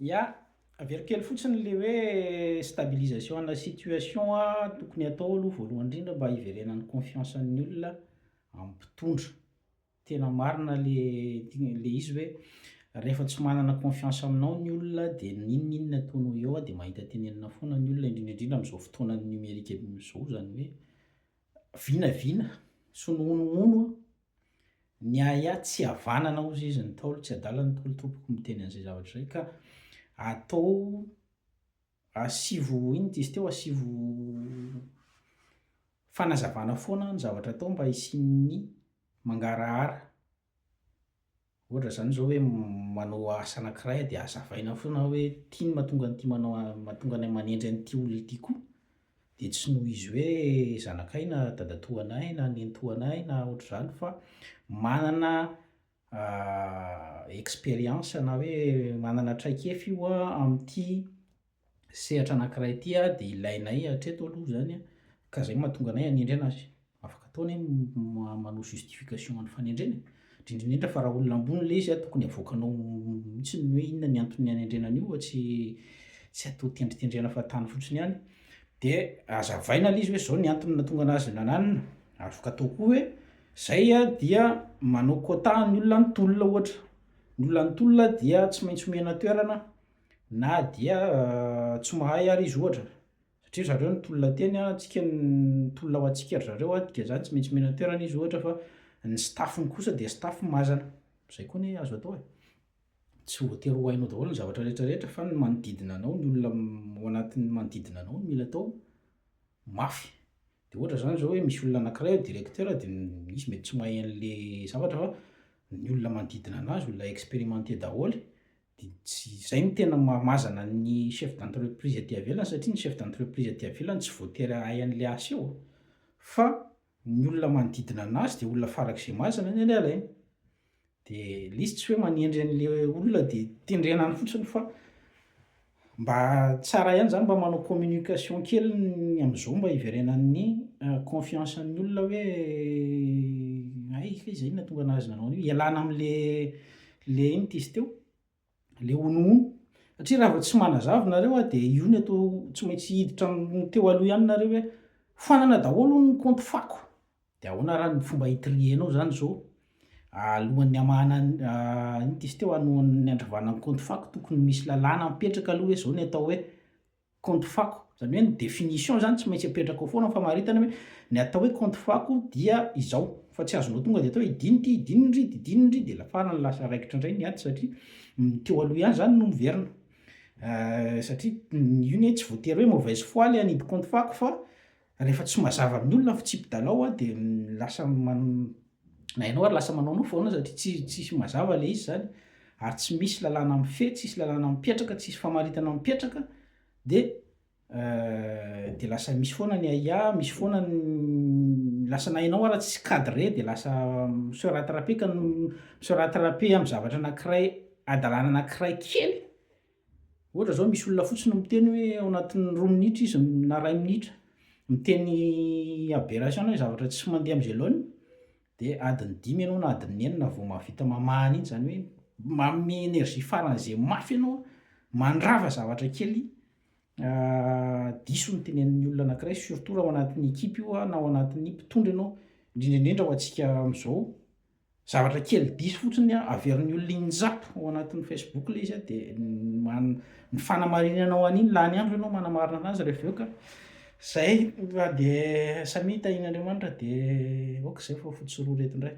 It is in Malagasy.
Ya, averiko kely fotsiny le hoe stabilisation ana situation a, tokony atao aloha voalohany indrindra mba hiverenan'ny confiance-n'ny olona amin'ny mpitondra. Tena marina le le izy hoe rehefa tsy manana confiance aminao ny olona de n'inon'inona ataonao eo a de mahita tenenina foana ny olona, indrindra indrindra am'zao fotoanan'ny numérique zao zany hoe vinavina sy ny honohono a, ny ahiahy tsy havanana hozy izy ny Ntaolo, tsy adala ny Ntaolo tompoko miteny an'izay zavatra zay ka atao asivo, ino ty izy teo, asivo fanazavana foana ny zavatra atao mba hisian'ny mangarahara. Ohatra zany zao hoe manao asa anankiray de hazavaina foana hoe ty no mahatonga an'ity manao mahatonga anay manendry an'ity olona ity koa, de tsy noho izy hoe zanakay na dadatoanay na nenitoanay na ohatr'izany fa manana expérience na hoe manana traikefa io a am'ty sehatra anankiray ty a de ilainay hatreto aloha zany a, ka zay no mahatonga anay hanendry anazy. Afaka atao anie manao justification an'ny fanendrena e, indrindra indrindra fa raha olona ambony le izy a tokony avoakanao mihitsy ny hoe inona ny antony hanendrena an'io fa tsy atao tendritendrena fahatany fotsiny ihany. De hazavaina le izy hoe zao ny antony nahatonga anazy nananona, afaka atao koa hoe zay a dia manao quota ny olona nitolona ohatra, ny olona nitolona dia tsy maintsy omena toerana na dia tsy mahay ary izy ohatra, satria zareo nitolona teny a, tsika nitolona ho antsika ry zareo a, dikan'izany tsy maintsy omena toerana izy ohatra fa ny staff-ny kosa dia staff mazana, zay koa anie azo atao e, tsy voatery ho hainao daholo ny zavatra rehetrarehetra fa ny manodidina anao, ny olona ao anatin'ny manodidina anao no mila atao mafy. De ohatra zany zao hoe misy olona anankiray ao directeur de izy mety tsy mahay an'le zavatra fa ny olona manodidina anazy olona expérimenté daholo, de tsy zay no tena mahamazana ny chef d'entreprise aty ivelany satria ny chef d'entreprise aty ivelany tsy voatery hahay an'le asa io fa ny olona manodidina anazy de olona farak'izay mazana ny anie alainy. De le izy tsy hoe manendry an'le olona de tendrena any fotsiny fa mba tsara ihany zany mba manao communication kely ny am'zao mba hiverenan'ny confiance-n'ny olona hoe ay kay zay nahatonga anazy nanao an'io, ialana am'le le ino ty izy teo, le honohono satria raha vao tsy manazava nareo a de io ny atao tsy maintsy hiditra teo aloha ihany nareo hoe foanana daholo hono ny kaonty fako, de ahoana raha ny fomba hi-trier-nao zany zao? Alohan'ny hamahana ino ty izy teo, alohan'ny handravana ny kaonty fako tokony misy lalàna mipetraka aloha hoe zao ny atao hoe kaonty fako, zany hoe ny définition zany tsy maintsy apetraka ao foana ny famaritana hoe ny atao hoe kaonty fako dia izao, fa tsy azonao tonga de atao hoe idino ty, idino ndry, didino ndry de la farany lasa raikitra indray ny ady satria ny teo aloha ihany zany no miverina, satria io ne tsy voatery hoe mauvaise foi le hanidy kaonty fako fa rehefa tsy mazava amin'ny olona ny fitsipi-dalao a de lasa na ianao ary lasa manaonao foana satria tsisy mazava le izy zany ary tsy misy lalàna mifehy, tsisy lalàna mipetraka, tsisy famaritana mipetraka de de lasa misy foana ny ahiahy, misy foana ny lasa na ianao ara tsisy cadré de lasa mi-se rattraper ka mi-se rattraper am'zavatra anankiray hadalana anankiray kely, ohatra zao misy olona fotsiny miteny hoe ao anatin'ny 2 minitra izy na 1 minitra miteny aberration na hoe zavatra tsy mandeha am'zay laoniny de adiny 5 ianao na adiny 6 vao mahavita mamaha an'iny, zany hoe manome énergie faran'zay mafy ianao mandrava zavatra kely diso ny tenenin'ny olona anankiray, surtout raha ao anatin'ny équipe io a na ao anatin'ny mpitondra ianao, indrindra indrindra ho antsika am'zao, zavatra kely diso fotsiny a averin'ny olona 600 ao anatin'ny Facebook le izy a de ny fanamarinanao an'iny lany andro ianao manamarina anazy rehefa avy eo ka zay fa de samia tahian'Andriamanitra de aoka izay fa fotsy roa reto indray.